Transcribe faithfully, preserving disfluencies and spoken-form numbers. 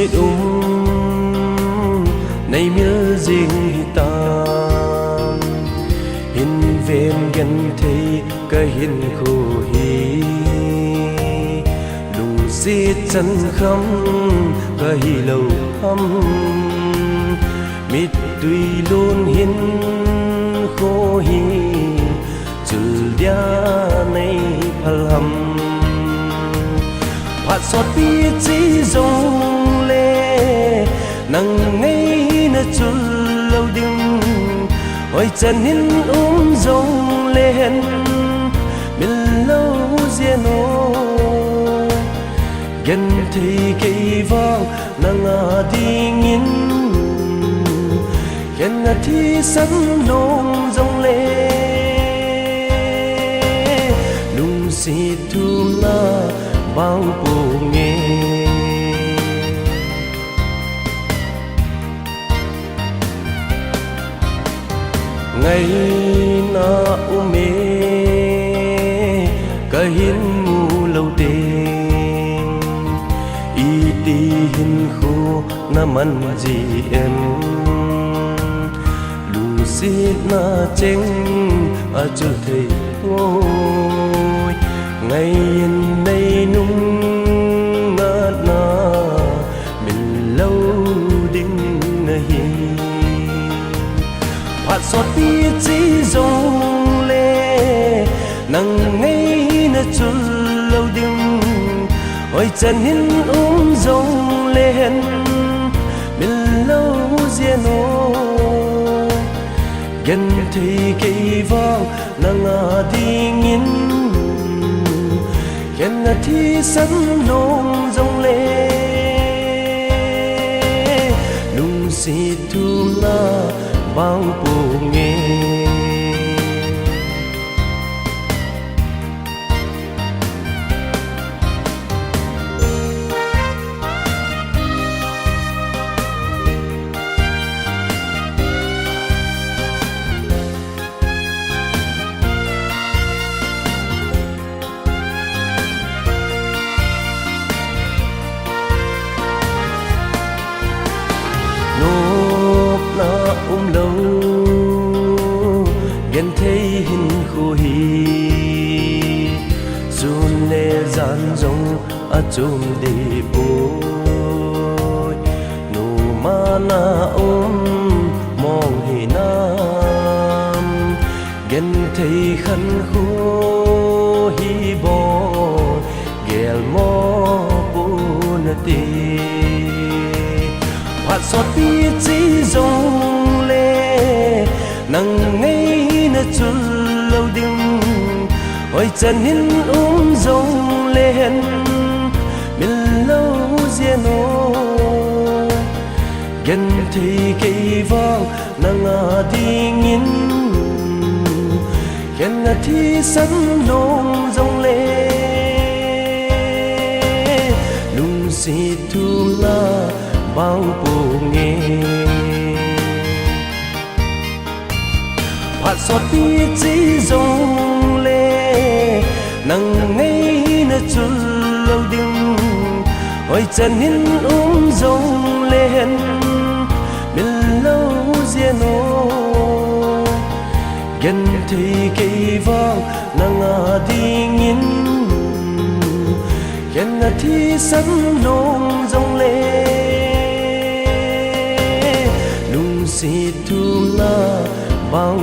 Lungset um nei mil jing hitam, hin ven genthei ka hinkho hi, lungset chan kham ka hi lo ham, mittui lun hinkho hi, chul dia nei phal ham. Phat sotpi chi jong le, nang ngeina chul lo ding. Hoi chan hin um jong le hen, mil lo jia no. Genthei kei vang nanga dingin, khen a thisan lung jong le, lungset thumna bang ponge. Ngaina um e, ka hin mu lo teng, iti hinkho na man ji em? Lungsetna cheng a chu thei poi, ngai in nei nung ngatna mil lo ding na hi. Phat sotpi chi jong le, nang ngeina chul lo ding. Hoi chan hin um jong le hen, mil lo jia no. Genthei kei vang nanga dingin, khen a thisan lung jong le, lungset thumna bang ponge. Nopna um lo, genthei hinkho hi, sun le jan jong a chom deh poi. Numa na um mong hinam, genthei khankho hi bou gel mo pon ati. Phat sotpi chi jong le, nang ngeina chul lo ding. Hoi chan hin um jong le hen, mil lo jia no. Genthei kei vang nanga dingin, khen a thisan lung jong le, lungset thumna bang ponge. Phat sotpi chi jong le, nang ngeina chul lo ding. Hoi chan hin um jong le hen, mil lo jia no. Genthei kei vang nanga dingin, khen a thisan lung jong le, lungset thumna bang